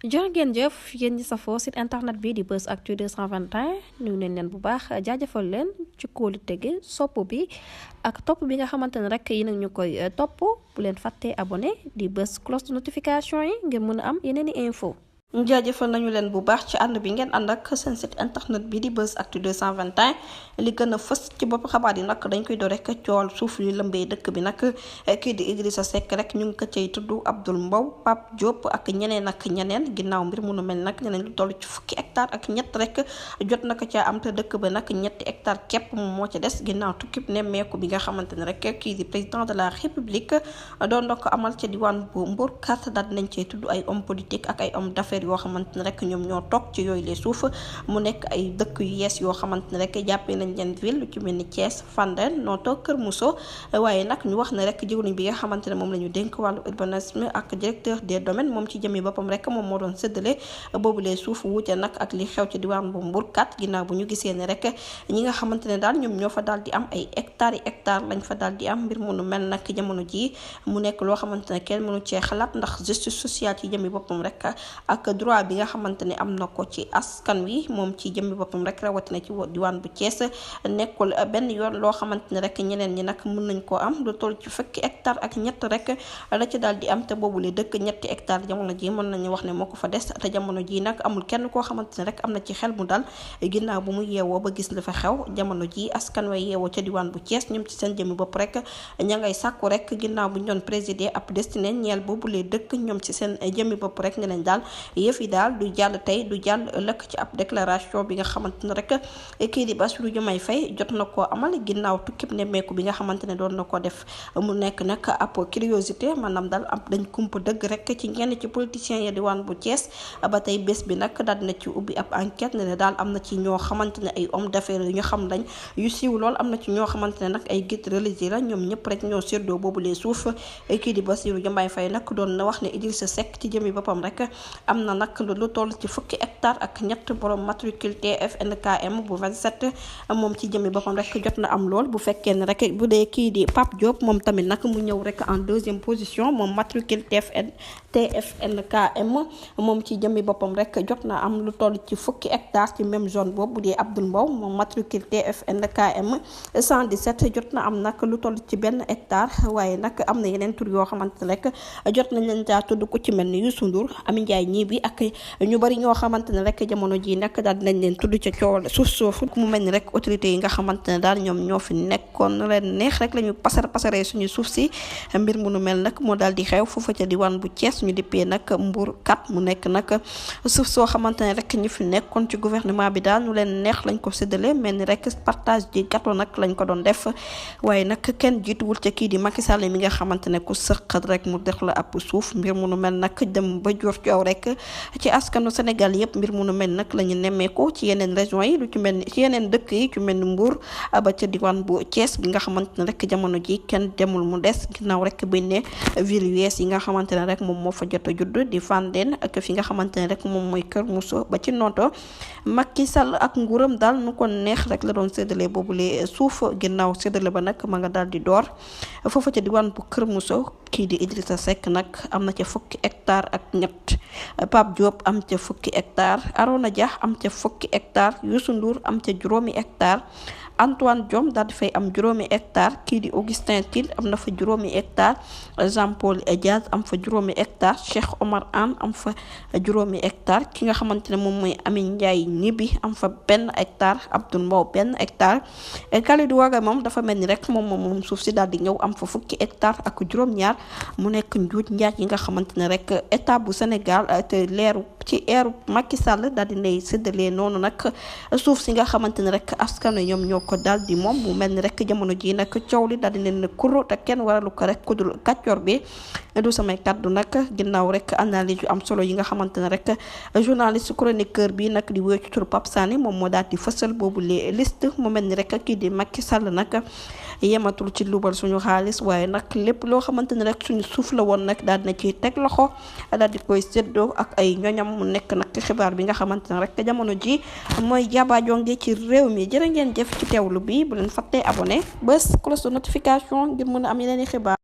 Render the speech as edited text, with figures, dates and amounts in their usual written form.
jërë ngeen jëf yéen ñi safoo site internet bi di Buzz Actu 221 nuyu nañ leen bu baax jaajëfal leen ci kóolu tege sopp bi ak topp bi nga xamante ne rek yi nag ñu koy topp bu leen fàttee abonné di bës cloche de notification yi ngir mën a am yeneen i info jaajëfal nañu leen bu baax ci ànd bi ngeen ànd ak seen site internet bi di Buzz Actu 221 li gën a fës ci bopp xabaar yi nag dañ koy door rek coowal suuf yu lëmbee dëkk bi nag kii di Idrissa Seck rek ñu ngi ko cay tudd Abdoul Mbow Pape Diop ak ñeneen ginnaaw mbir mu nu mel nag ñeneen lu toll ci fukki hectare ak ñett rek jot na ko caa am te dëkk ba nag ñetti hectare képp moom moo ca des ginnaaw tukkib nemmeeku bi nga xamante ne rek kii di président de la république doon na ko amal ca diwaan bu Mbour kat daal nañ cay tudd ay homme politique ak ay homme d'affaires yoo xamante ne rek ñoom ñoo toog ci yooyu les suuf mu nekk ay dëkk yu yees yoo xamante ne rek jàppee nañ leen ville lu ci mel ni Thiès Fandène Noto Kër Mousso waaye nag ñu wax ne rek jëwriñ bi nga xamante ne moom la ñu dénk wàllu urbanisme ak directeur des domaines moom ci jëmmi boppam rek moom moo doon séddale boobu les suuf wuute nag ak li xew ci diwaan bu Mbourkat ginnaaw bu ñu gisee ne rek ñi nga xamante ne daal ñoom ñoo fa daal di am ay hectares yi hectares lañ fa daal di am mbir mu nu mel nag jamono ji mu nekk loo xamante ne kenn mënu cee xalaat ndax justice sociale ci jëmmi boppam rek ak droit bi nga xamante ne am na ko ci askan wi moom ci jëmmi boppam rek rawatina ci diwaan bu Thiès nekkul benn yoon loo xamante ne rek ñeneen ñi nag mën nañ koo am lu toll ci fukki hectare ak ñett rek la ci daal di am te boobu le dëkk ñetti hectare jamono ji mën nañu wax ne moo ko fa des te jamono ji nag amul kenn koo xamante ne rek am na ci xel mu dal ginnaaw bu mu yeewoo ba gis li fa xew jamono ji askan way yeewoo ca diwaan bu Thiès ñoom ci seen jëmmi bopp rek ña ngay sàkku rek ginnaaw bu ñu doon présider ab destiné ñeel boobu le dëkk ñoom ci seen jëmmi bopp rek ne leen daal yëf yi daal du jàll tey du jàll ëllëg ci ab déclaration bi nga xamante ne rek kii di Bassirou Diomaye Faye jot na koo amal ginnaaw tukkib nemmeeku bi nga xamante ne doon na ko def mu nekk nag ab curiosité maanaam daal ab dañ kumpa dëgg rek ci ñenn ci politiciens ya diwaan bu Thiès ba tey bés bi nag daal na ci ubbi ab enquête ne daal am na ci ñoo xamante ne ay homme d'affaires yu ñu xam lañ yu siiw lool am na ci ñoo xamante ne nag ay guide religieux la ñoom ñëpp rek ñoo séddoo boobu les suuf kii di Bassirou Diomaye Faye nag doon na wax ne Idrissa Seck ci jëmi boppam rek am na nag lu toll ci fukki hectare ak ñett borom matricule TFNKM bu 27 moom ci jëmmi boppam rek jot na am lool bu fekkee ne rek bu dee kii di Pape Diop moom tamit nag mu ñëw rek en deuxième position moom matricule TFNKM moom ci jëmmi boppam rek jot na am lu toll ci fukki hectare ci même zone boobu bu dee Abdoul Mbow moom matricule TFNKM 117 jot na am nag lu toll ci benn hectare waaye nag am na yeneen tur yoo xamante ne rek jot nañ leen caa tudd ku ci mel ni Youssou Ndour Ami Ndiaye ñii bi ak ñu bari ñoo xamante ne rek jamono ji nag daal dinañ leen tudd ca coowal suuf mu mel ni rek autorité yi nga xamante ne daal ñoom ñoo fi nekkoon leen neex rek la ñu pasaree suñu suuf si mbir mu nu mel nag moo daal di xew foofa ca diwaan bu Thiès ñu dippee nag Mbourkat mu nekk nag suuf soo xamante ne rek ñu fi nekkoon ci gouvernement bi daal ñu leen neex lañ ko séddale mel ni rek partage ji gâteau nag lañ ko doon def waaye nag kenn jiituwul ca kii di Macky Sall mi nga xamante ne ku sëqat rek mu def la ab suuf mbir mu nu mel nag dem ba jur coow rek ci askanu Sénégal yëpp mbir mu nu mel nag la ñu nemmeeku ci yeneen régions yi lu ci mel ni ci yeneen dëkk yi ci mel ni Mbour ba ca diwaan bu Thiès bi nga xamante ne rek jamono ji kenn demul mu des ginnaaw rek buñ ne ville yu yees yi nga xamante ne rek moom moo fa jot a judd di Fandène ak fi nga xamante ne rek moom mooy Kër Mousso ba ci Noto Macky Sall ak nguuram daal nu ko neex rek la doon séddale boobule suuf ginnaaw séddale ba nag ma nga daal di door foofu ca diwaan bu Kër Mousso kii di Idrissa Seck nag am na ca fukki hectare ak ñett Pape Diop am ca fukki hectare Arona Dia am ca fukki hectare Youssou Ndour am ca juróomi hectare Antoine Diome daal di fay am juróomi hectare kii di Augustin Tine am na fa juróomi hectare Jean Paul Diaz am fa juróomi hectare Cheikh Omar Anne am fa juróomi hectare ki nga xamante ne moom mooy Ami Ndiaye ñibi am fa benn hectare Abdoul Mbow benn hectare Kalidou Waga moom dafa mel ni rek moom suuf si daal di ñëw am fa fukki hectare ak juróom-ñaar mu nekk njuuj njaaj yi nga xamante ne rek état bu Sénégal te leeru ci eeru Macky Sall daal di lay séddalee noonu nag suuf si nga xamante ne rek askan wi ñoom ñoo ko daal di moom mu mel ni rek jamono ji nag coow li daal di leen kurru te kenn waralu ko rek ku dul kàccoor bi du samay kàddu nag ginnaaw rek analyse yu am solo yi nga xamante ne rek journaliste chroniqueur bi nag di wéy ci turu Pape Sané moom moo daal di fësal boobu les liste mu mel ni rek kii di Macky Sall nag yematul ci lubal suñu xaalis waaye nag lépp loo xamante ne rek suñu suuf la woon nag daal dina ciy teg loxo daal di koy séddoo ak ay ñoñam mu nekk nag xibaar bi nga xamante ne rek jamono ji mooy jaaba jonge ci réew mi jërë ngeen jëf ci teewlu bi bu leen fàttee abonné bés cloche de notification ngir mën a am yeneen i xibaar